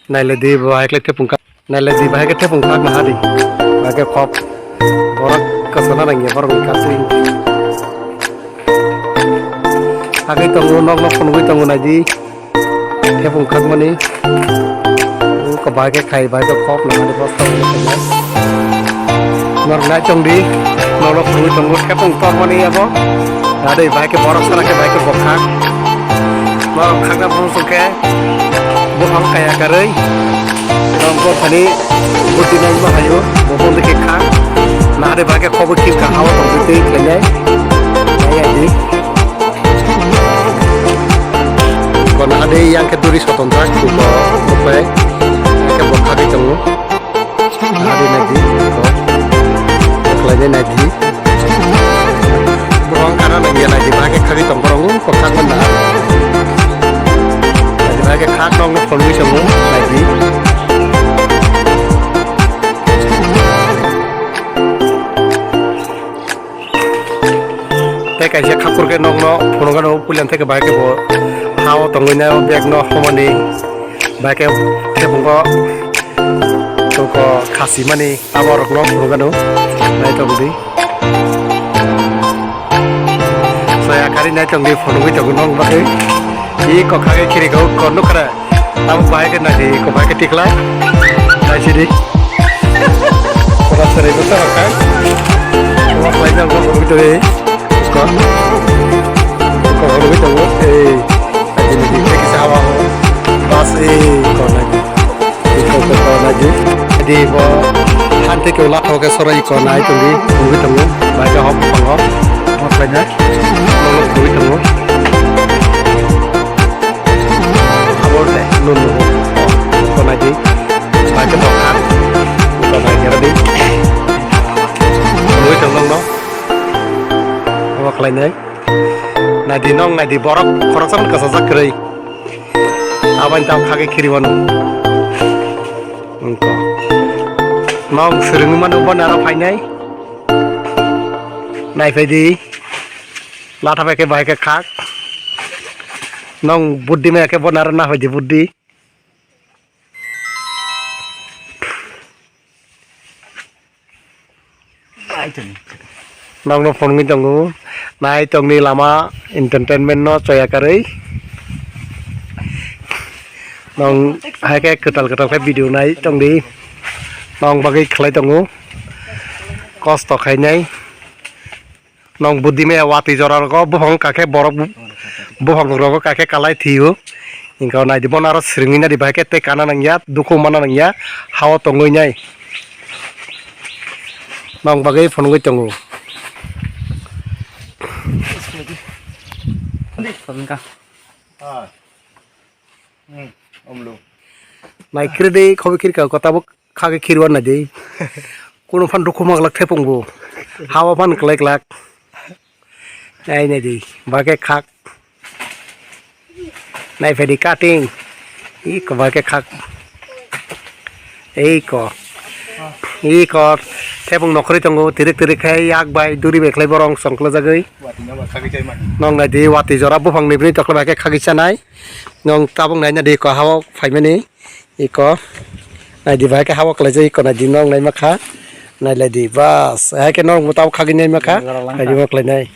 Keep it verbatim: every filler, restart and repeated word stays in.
Nailai di bo hai khe thepung kha. Nailai di bahai khe thepung khak naha di. Bahai khe khop. Borok kwchana nangya borok ni kasing. Agwi tongo nok nok phunugwi tongo nai di. Thepung khakmani. Uko bahai khe khai bahai khe khop naha di bosta. Norok nai tong di. Nok nok phunugwi tongo thepung tormani abo. Nadai bahai khe borok sana khe bahai khe bokha. Borok khakna phunuk song khe buphang kaya karwi. Borok bokhani bwtwi nai ma hayo. Bo bondwi khe kha. Nadai bahai khe khobo khil kha hao tong twi khlainai. Nai ya di. Ko nadai yang khe duri soton jak. Ko bo khe bokha khe tongo. Nadi nadi, ko. Khlai nadi. Borok kana nangya nadi, bahai khe khagwi tong borok, ko khak man da. Nadi bahai khe khak nong phone wi songo, nadi. Tei kaisa khakur khe nokno phunukgano puilan theke bahai khe bo ha-o tongwi nai o bag no homani bahai khe thebungo tongkho khasimani abo rokno phunukgano nai tongdi. Soya kari nai tongdi phunugwi tongo nok bagwi. I kokha khe khiri kho kon nukra. Abo bahai khe naidi, ko bahai khe tikla. Naisidi. Pura sari bo chara kha. Wa khlai jang bo rwi doi. Ko. Ko rwi doi. Ei. Naidi naidi. Kisa hawa. Bas ei ko naidi. Ko ko ko naidi. Naidi bo. Han theke ula kho khe sorai ko nai tongdi. Rwi tongo. Bahai khe hok tongo. Wa khlai nai. Rwi tongo. Abo de, nun nun. Ko nai di. Bai ke bokha. Ko nai di. Nui tong nong no. Abo khlai nai. Nai di nong, nai di borok, khoroksa man kasajak kwrwi. Abani tam khagwi khiri wano. Wngkha. Nong swrwngwi mano bo naro phainai. Nai phai di. Latha bai khe bahai khe khak. Nong buddi maya khe bo naro naphai di buddi. Nokno phunugwi tongo. Nai tongni lama entertainment no choya karwi. Nong hai khe kwtal kwtal khe video nai tongdi. Nong bagwi khlai tongo. Kosto khainai. Nong buddi maya watwi jora rogo buphang kakhe borok bu-, buphang rogo kakhe kalai thio. Inka nai di bono aro swrwngwi nadi bahai khe tei kana nangya, dukhu mana nangya, hao tongwi nai. Nong bagwi phunugwi tongo. Nai khiri de khobi khiri ka kota bo khagwi khiri wan nai de. Kuno phan dukhu maglak thepung bo. Hawa phan klai klak. Nai nai de. Ba khe khak. Nai phai di cutting. Iko ba khe khak. Iko. Iko. Thepung nokhri tongo. Tirik tirik khai yak bai duri bai khlai borong songkla jagwi. Nong nai di watwi jora buphang ni bini tokla bai khe khagwi chanai. Nong tabuk naina di ko hao phaimani iko naidi bai khe hao kalaijak iko naidi nong naima kha nailai di bas hai khe nong bo tabuk khagwi naima kha naidi bo khlainai.